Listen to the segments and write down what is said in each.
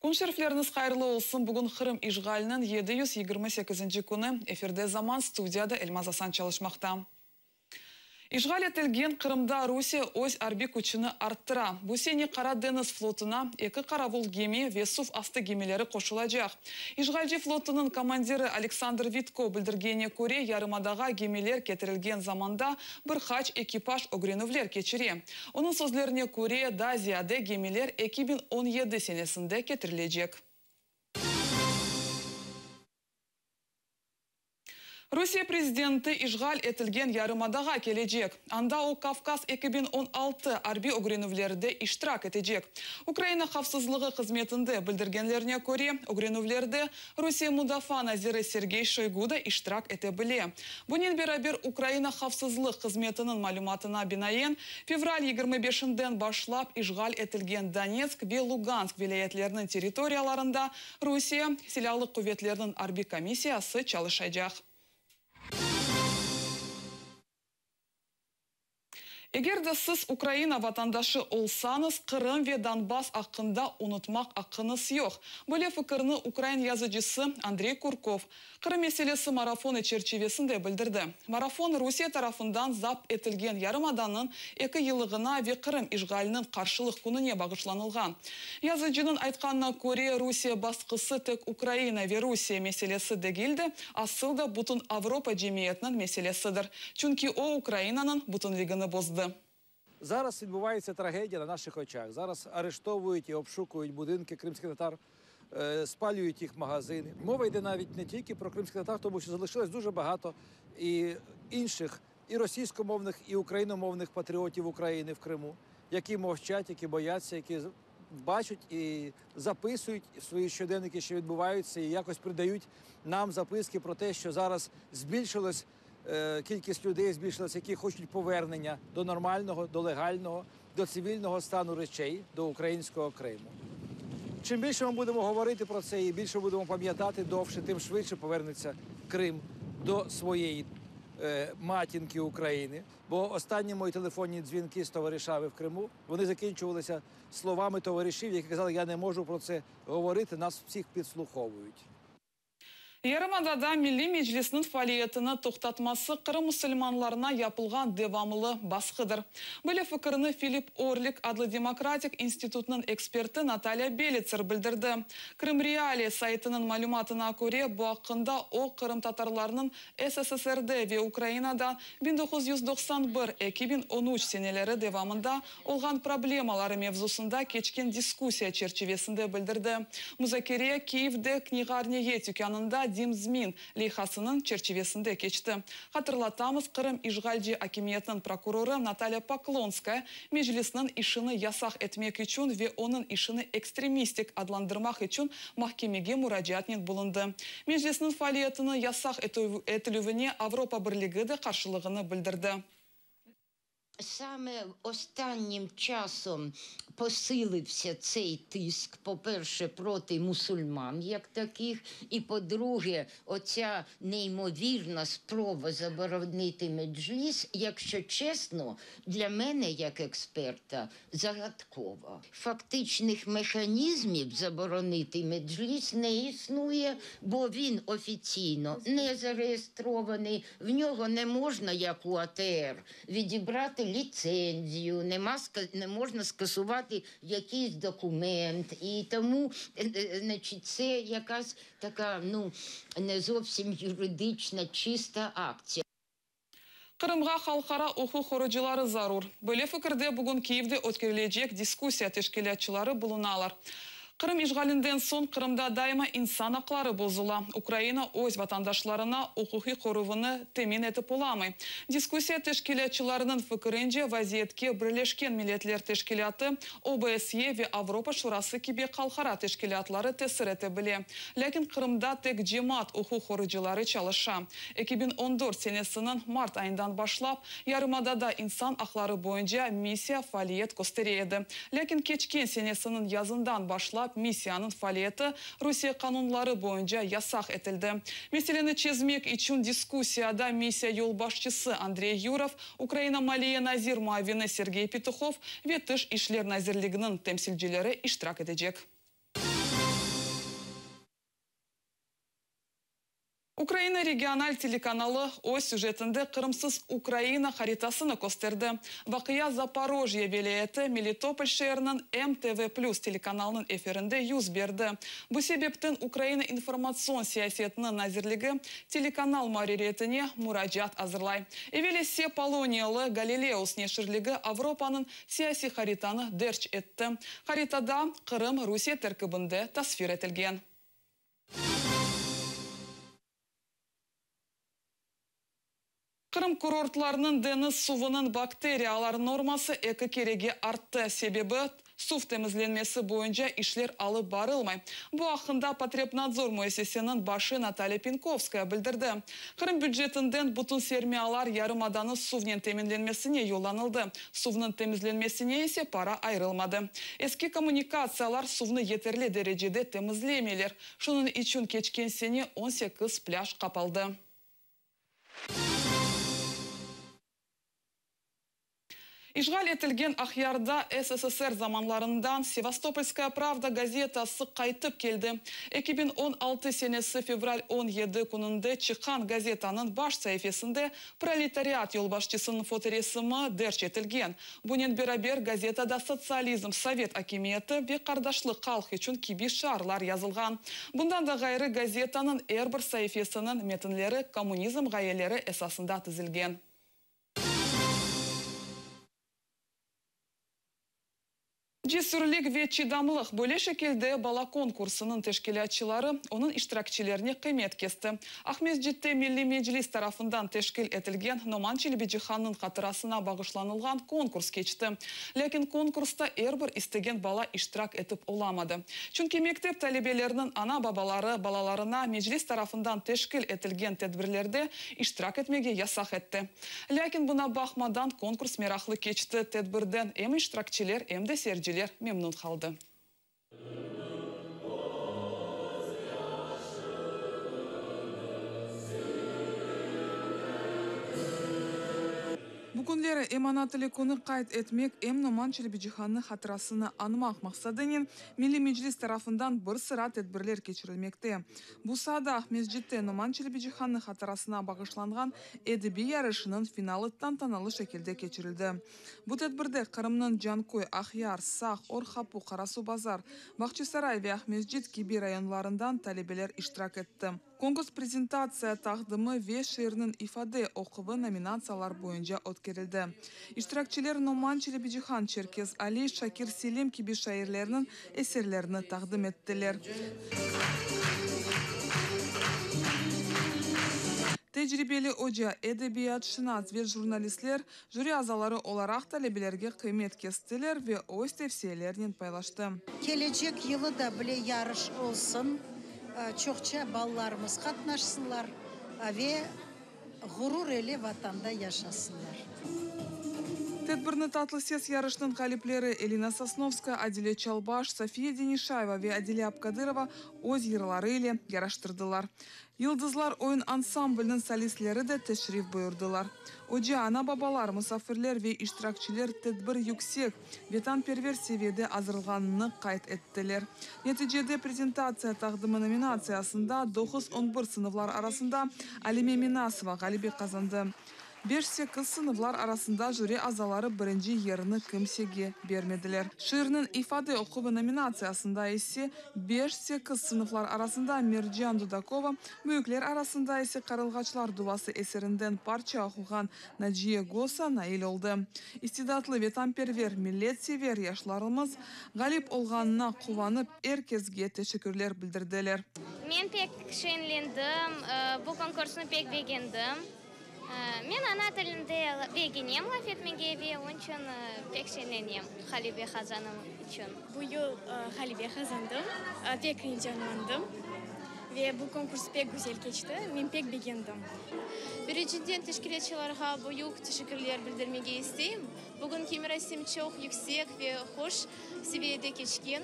Kün şerifleriñiz hayırlı olsun! Bugün Qırım işğaliniñ 728-nci künü. Efirde Zaman, studiyada Elmaz Asan çalışmaqta. İşğal etilgen Qırımda Rusiye öz arbiy küçüni arttıra. Bu sene Qara deñiz flotuna eki qaravul gemi ve suv astı gemileri qoşulacaq. İşğalci flotunıñ komandiri Aleksandr Vitko bildirgenine köre, yarımadağa gemiler ketirilgen zamanda bir qaç ekipaj ögrenüvler keçire. Onıñ sözlerine köre, daa ziyade gemiler 2017 senesinde ketirilecek. Rusiye prezidenti işğal etilgen yarımadağa kelecek. Anda o Kavkaz 2016 arbiy ögrenüvlerde iştirak etecek. Ukraina havfsızlığı hızmetinde bildirgenlerine köre, ögrenüvlerde Rusiye mudafaa naziri Sergey Şoygu da iştirak ete bile. Bunen beraber Ukraina havfsızlıq hızmetiniñ malümatına binaen, fevral 25-inden başlap işğal etilgen Donetsk ve Lugansk vilâyetleriniñ territoriyalarında Rusiye Silâlı quvetleriniñ arbiy komissiyası çalışacaq. Eger de siz Ukraina vatandaşı olsañız, Qırım ve Donbass aqqında unutmaq aqqıñız yoq. Böyle fikirni ukrain yazıcısı Andrey Kurkov Qırım meselesi marafonı çerçivesinde bildirdi. Marafon Rusiye tarafından zapt etilgen yarımadanıñ eki yıllığına ve Qırım işğaliniñ qarşılıq kününe bağışlanılğan. Yazıcınıñ aytqanına köre, Rusiye basqısı tek Ukraina ve Rusiye meselesi degil de, asıl da bütün Avropa cemiyetiniñ meselesidir, çünki o Ukrainanıñ bütünligini bozdı. Зараз відбувається трагедія на наших очах. Зараз арештовують і обшукують будинки кримських татар, спалюють їх магазини. Мова йде навіть не тільки про кримських татар, тому що залишилось дуже багато і інших, і російськомовних, і україномовних патріотів України в Криму, які мовчать, які бояться, які бачать і записують свої щоденники, що відбуваються, і якось придають нам записки про те, що зараз збільшилось кількість людей, збільшилась, які хочуть повернення до нормального, до легального, до цивільного стану речей, до українського Криму. Чим більше ми будемо говорити про це і більше будемо пам'ятати довше, тим швидше повернеться Крим до своєї матінки України. Бо останні мої телефонні дзвінки з товаришами в Криму, вони закінчувалися словами товаришів, які казали, я не можу про це говорити, нас всіх підслуховують. Yarımadada Milliy Meclisniñ faaliyetini toqtatması Qırım musulmanlarına yapılğan devamlı basqıdır. Böyle fikirni Filip Orlik adlı demokratik institutınıñ eksperti Natalya Belitser bildirdi. Krım Realii saytınıñ malümatına köre, bu aqqında o qırımtatarlarnıñ SSSRde ve Ukrainada 1991-2013 seneleri devamında olğan problemaları mevzusında keçken diskussiya çerçivesinde bildirdi. Muzakere Kiyevde Knigarniye tükânında Dim zmin leyhasınıñ çerçivesinde keçti. Hatırlatamız, Qırım işğalci akimiyetiniñ prokurorı Natalya Poklonskaya Meclisniñ işini yasaq etmek içün ve onıñ işini ekstremistik adlandırmaq içün mahkemege muracaatnen bulundı. Meclisniñ faaliyetini yasaq etilüvine Avropa Birligi de qarşılığını bildirdi. Саме останнім часом посилився цей тиск, по-перше, проти мусульман як таких, і, по-друге, оця неймовірна спроба заборонити Меджліс, якщо чесно, для мене, як експерта, загадкова. Фактичних механізмів заборонити Меджліс не існує, бо він офіційно не зареєстрований, в нього не можна, як у АТР, відібрати ліцензію, не можна скасувати якийсь документ. І тому, значить, це якась така, не зовсім юридична, чиста акція. Qırımğa halqara uquq qoruyıcıları zarur. Böyle fikirde bugün Kiyevde ötkerilecek diskussiya teşkilâtçıları bulunalar. Qırım işğalinden soñ Qırımda daima insan aqları bozula. Ukraina öz vatandaşlarına uquqiy qoruvını temin etip olamay. Diskussiya teşkilâtçılarınıñ fikirince vaziyetke Birleşken Milletler Teşkilâtı, OBSE ve Avropa Şurası kibi halqara teşkilâtları tesir ete bile. Lâkin Qırımda tek cemaat uquq qoruyıcıları çalışa. 2014 senesiniñ mart ayından başlap yarımadada insan aqları boyunca missiya faaliyet köstere edi. Lâkin keçken senesiniñ yazından başlap missiyanıñ faaliyeti Rusiye qanunları boyunca yasaq etildi. Meseleni çezmek içün diskussiyada missiya yolbaşçısı Andrey Yurov, Ukraina maliye nazir muavini Sergey Petuhov ve Tış işler nazirliginiñ temsilcileri iştirak etecek. Ukraina regional telekanalı öz süjetinde Qırımsız Ukraina haritasını kösterdi. Vaqia Zaporojye vilâyeti Melitopol şeeriniñ MTV Plus telekanalınıñ efirinde yüz berdi. Bu sebepten Ukraina informatsion siyasetiniñ nazirligi telekanal muarririyetine muracaat azırlay. Evel ise poloniyalı Galileus neşirligi Avropanıñ siyasiy haritanı derc etti. Haritada Qırım Rusiye terkibinde tasvir etilgen. Qırım kurortlarınıñ deñiz suvunıñ bakteriyalar norması eki kerege arttı. Sebebi, suv temizlenmesi boyunca işler alıp barılmay. Bu aqqında Potrebnadzor müessiseniñ başı Natalya Penkovskaya bildirdi. Qırım bücetinden bütün sermiyalar yarımadanı suvnen teminlenmesine yollanıldı. Suvnıñ temizlenmesine ise para ayırılmadı. Eski kommunikatsiyalar suvnı yeterli derecede temizlemeyler. Şunıñ içün keçken sene 18 plâj qapaldı. İşğal etilgen Aqyarda SSSR zamanlarından Sevastopolskaya pravda gazetası qaytıp keldi. 2016 senesi fevral 17 kününde çıqqan gazetanıñ baş saifesinde proletariat yolbaşçısınıñ fotoresimi derc etilgen. Bunen beraber gazetada sotsializm, sovet akimiyeti ve qardaşlıq halq içün kibi şiarlar yazılğan. Bundan da ğayrı gazetanıñ er bir saifesiniñ metinleri kommunizm ğayeleri esasında tizilgen. Cesürlik ve çıdamlıq, böyle şekilde bala konkursınıñ teşkilâtçıları onıñ iştirakçilerine qıymet kesti. Aqmescitte Milliy Meclis tarafından teşkil etilgen Noman Çelebicihannıñ hatırasına bağışlanılğan konkurs keçti. Lâkin konkursta er bir istegen bala iştirak etip olamadı. Çünki mektep talebeleriniñ ana-babaları balalarına Meclis tarafından teşkil etilgen tedbirlerde iştirak etmege yasaq etti. Lâkin buña baqmadan konkurs meraqlı keçti, tedbirden em iştirakçiler, em de seyirciler memnün qaldı. Bu künleri em Ana tili künü qayd etmek, em Noman Çelebicihannıñ hatırasını añmaq maqsadınen Milliy Meclis tarafından bir sıra tedbirler keçirilmekte. Bu saada Aqmescitte Noman Çelebicihannıñ hatırasına bağışlanğan edebiy yarışınıñ finalı tantanalı şekilde keçirildi. Bu tedbirde Qırımnıñ Canköy, Aqyar, Saq, Orqapu, Qarasuvbazar, Bağçasaray ve Aqmescit kibi rayonlarından talebeler iştirak etti. Konkurs prezentatsiya taqdimi ve şiirniñ ifade oquvı nominatsiyalar boyunca ötkerildi. İştirakçiler Noman Çelebicihan, Çerkez Ali, Şakir Selim kibi şairlerniñ eserlerini taqdim ettiler. Tecribeli oca, edebiyatşınas ve jurnalistler jüri azaları olaraq talebelerge qıymet kestiler ve öz tevsiyelerinen paylaştı. Kelecek yılı da bile yarış olsun, çoqça balalarımız qatnaşsınlar ve ğurur ile Vatanda yaşasınlar. Tedbirni Tatlı ses yarışınıñ ğalipleri Elina Sosnovskaya, Adile Çalbaş, Sofiya Denişayeva ve Adile Abkadırova öz yırları ile yaraştırdılar. Yıldızlar oyun ansambliniñ solistleri de teşrif buyurdılar. Oca, ana-babalar, musafirler ve iştirakçiler tedbir yüksek, vetanperver seviyede azırlğanını qayd ettiler. Neticede prezentatsiya taqdimi nominatsiyasında doquz, on bir sınıflar arasında Alime Minasova ğalebe qazandı. Beş, sekiz sınıflar arasında jüri azaları birinci yerni kimsege bermediler. Şiirniñ ifade oquvı nominatsiyasında ise beş, sekiz sınıflar arasında Mercan Dudakova, büyükler arasında ise Qarılğaçlar duvası eserinden parça oquğan Naciye Gosa nail oldı. İstidatlı, vetanperver, milletsever yaşlarımız ğalip olğanına quvanıp, er kesge teşekkürler bildirdiler. Men pek şeñlendim, bu konkursnı pek begendim. Men ana tilinde begenem laf etmege ve onıñ içün pek şeñlenem ğalebe qazanım içün. Bu yıl ğalebe qazandım, pek eyecanlandım ve bu konkurs pek güzel keçti, men pek begendim. Birinciden teşkilâtçılarğa büyük teşekkürler bildirmege isteyim. Bugünki merasim çoq yüksek ve hoş seviyede keçken.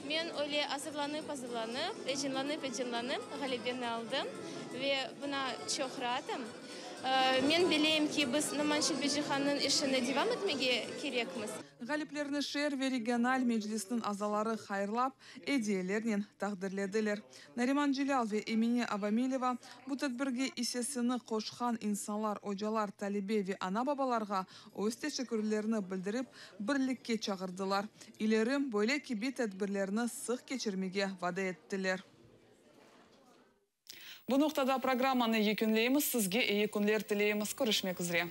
Men öyle azırlanıp-azırlanıp, eyecanlanıp-eyecanlanıp ğalebeni aldım ve buna çoq raatım. Men bileyim ki, biz Noman Çelebicihannıñ işini devam etmege kerekmiz. Ğaliplerni şeer ve regional meclisniñ azaları hayırlap, ediyelernen taqdirlediler. Nariman Celâl ve Emine Avamileva bu tedbirge issesini qoşqan insanlar, ocalar, talebe ve ana-babalarğa öz teşekkürlerini bildirip, birlikke çağırdılar. İleri böyle kibi tedbirlerni sıq keçirmege vade ettiler. Bu noqtada programmanı yekünleymiz. Sizge eyi künler tileymiz. Körüşmek üzre.